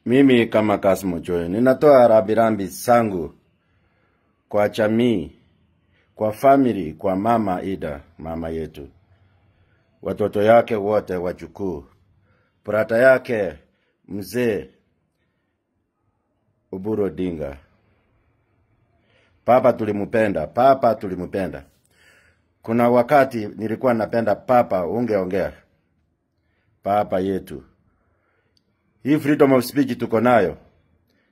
Mimi kama Kassim Ochoy ninatoa rambirambi zangu kwa jamii, kwa family, kwa mama Ida, mama yetu, watoto yake wote, wajukuu, brother yake mzee Oburu Odinga. Papa tulimupenda, papa tulimupenda. Kuna wakati nilikuwa napenda papa, ungeongea. Papa yetu. Hii freedom of speech tuko nayo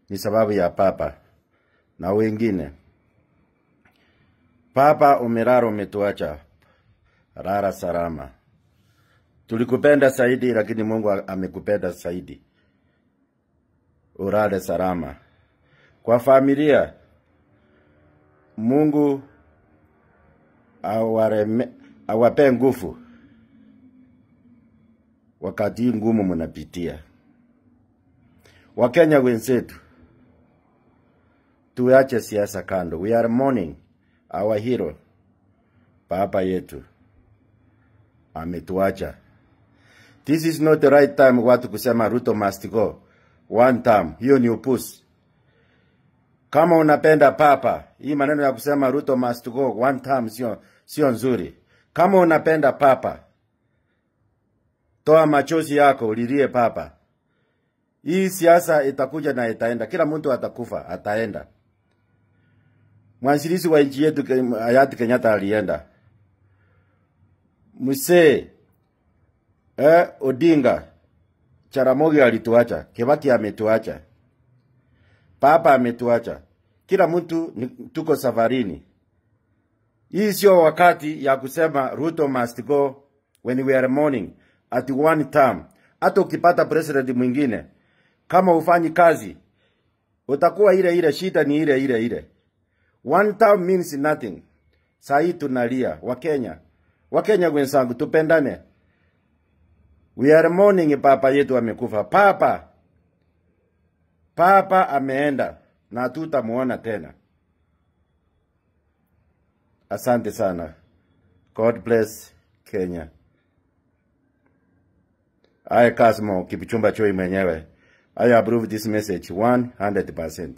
ni sababu ya papa na wengine. Papa umelala, umetuacha. Rara salama. Tulikupenda zaidi, lakini Mungu amekupenda zaidi. Urale salama. Kwa familia, Mungu awape nguvu wakati ngumu mnapitia. Wakenya wenzetu, tuache siasa kando. We are mourning our hero. Papa yetu ametuacha. This is not the right time watu kusema Ruto must go one term. Hiyo ni upuzi. Kama unapenda papa, hii maneno ya kusema Ruto must go one term sio nzuri. Kama unapenda papa, toa machozi yako ulilie papa. Hii siasa itakuja na itaenda. Kila mtu atakufa, ataenda. Mwanzilishi wa nchi yetu hayati Kenyatta alienda. Mzee Odinga, Jaramogi alituacha, Kibaki ametuacha, Papa ametuacha. Kila mtu tuko safarini. Hii sio wakati ya kusema Ruto must go when we are mourning at one term. Hata ukipata president mwingine, kama ufanyi kazi, utakuwa ile ile, shida ni ile ile ile. One term means nothing. Sahi tunalia, Wakenya. Wakenya wenzangu, tupendane. We are mourning, papa yetu amekufa. Papa. Papa ameenda na hatutamuona tena. Asante sana. God bless Kenya. I, Kassim Kipchumba Choi mwenyewe, I approve this message 100%.